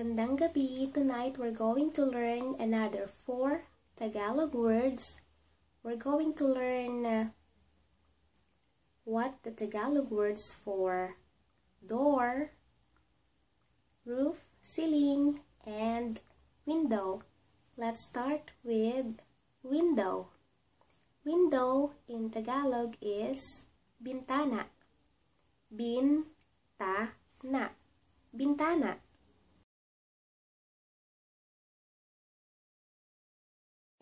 Magandang gabi. Tonight we're going to learn another 4 Tagalog words. We're going to learn what the Tagalog words for door, roof, ceiling, and window. Let's start with window. Window in Tagalog is bintana. Bintana. Bintana.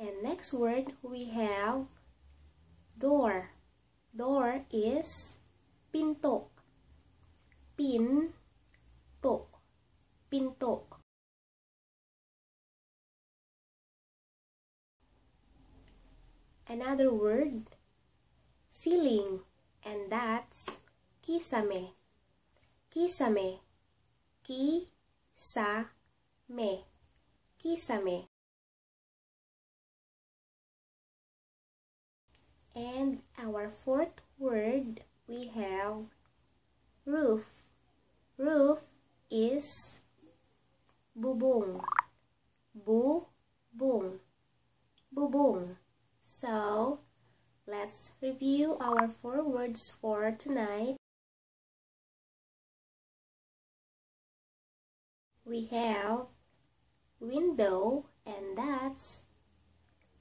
And next word we have door. Door is pinto. Pinto. Pinto. Another word, ceiling, and that's kisame. Kisame. Kisame. Kisame. And our fourth word, we have roof. Roof is bubong. Bubong. Bubong. So, let's review our 4 words for tonight. We have window, and that's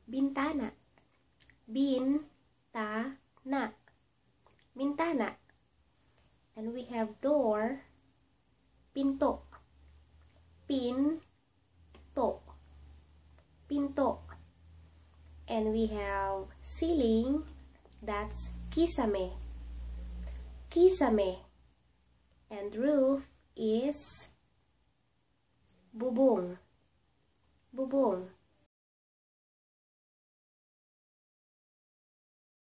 bintana. Bintana. Bintana. And we have door, pinto. Pinto. Pinto. And we have ceiling, that's kisame. Kisame. And roof is bubong. Bubong.